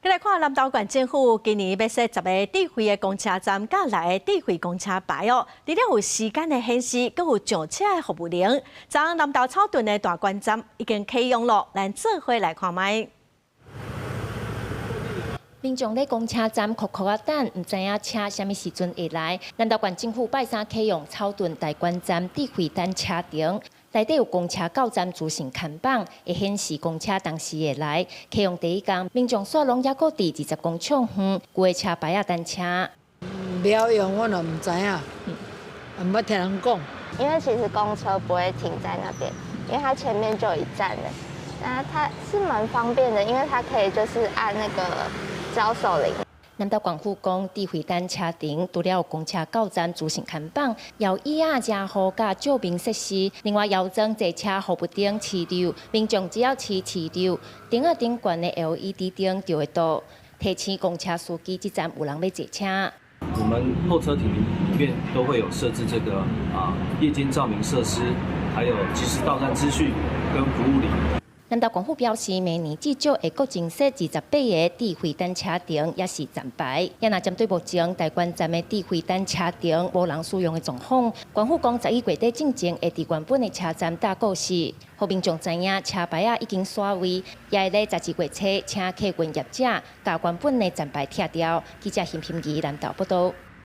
來看南投縣政府今年欲設十个智慧的公車站，佮六个智慧公車牌哦。除了有時間的顯示，閣有上車的服務鈴。昨南投草屯的大觀站已經啟用囉，咱做伙來看覓。民眾佇公車站苦苦仔等，毋知影車啥物時陣會來。南投縣政府拜三啟用草屯大觀站智慧等車亭，內底有公車到站資訊看板，會顯示公車當時會來。啟用第一工，民眾煞攏猶閣佇20公尺遠，舊的車牌仔等車。袂曉用，我嘛毋知影，毋捌聽人講。因為其實公車不會停在那邊，因為它前面就有一站了。那它是蠻方便的，因為它可以就是按那個招手鈴。南投縣府講，智慧等車亭除了有公車到站資訊看板，搖椅仔、遮雨佮照明設施，另外有裝坐車服務燈飼料，民眾只要飼飼料，燈仔頂懸的 LED 燈就會著，提醒公車司機這站有人欲坐車。我們候車廳裡面都會有設置這個夜間照明設施，還有即時到站資訊跟服務鈴。南投縣府表示，明年至少會閣增設28個智慧等車亭，抑是站牌。也若針對目前大觀站的智慧等車亭無人使用的狀況，縣府講11月底進前會佇原本的車站搭告示，予民眾知影車牌仔已經徙位，也會咧12月初請客運業者共原本的站牌拆掉。記者邢品儀南投報道。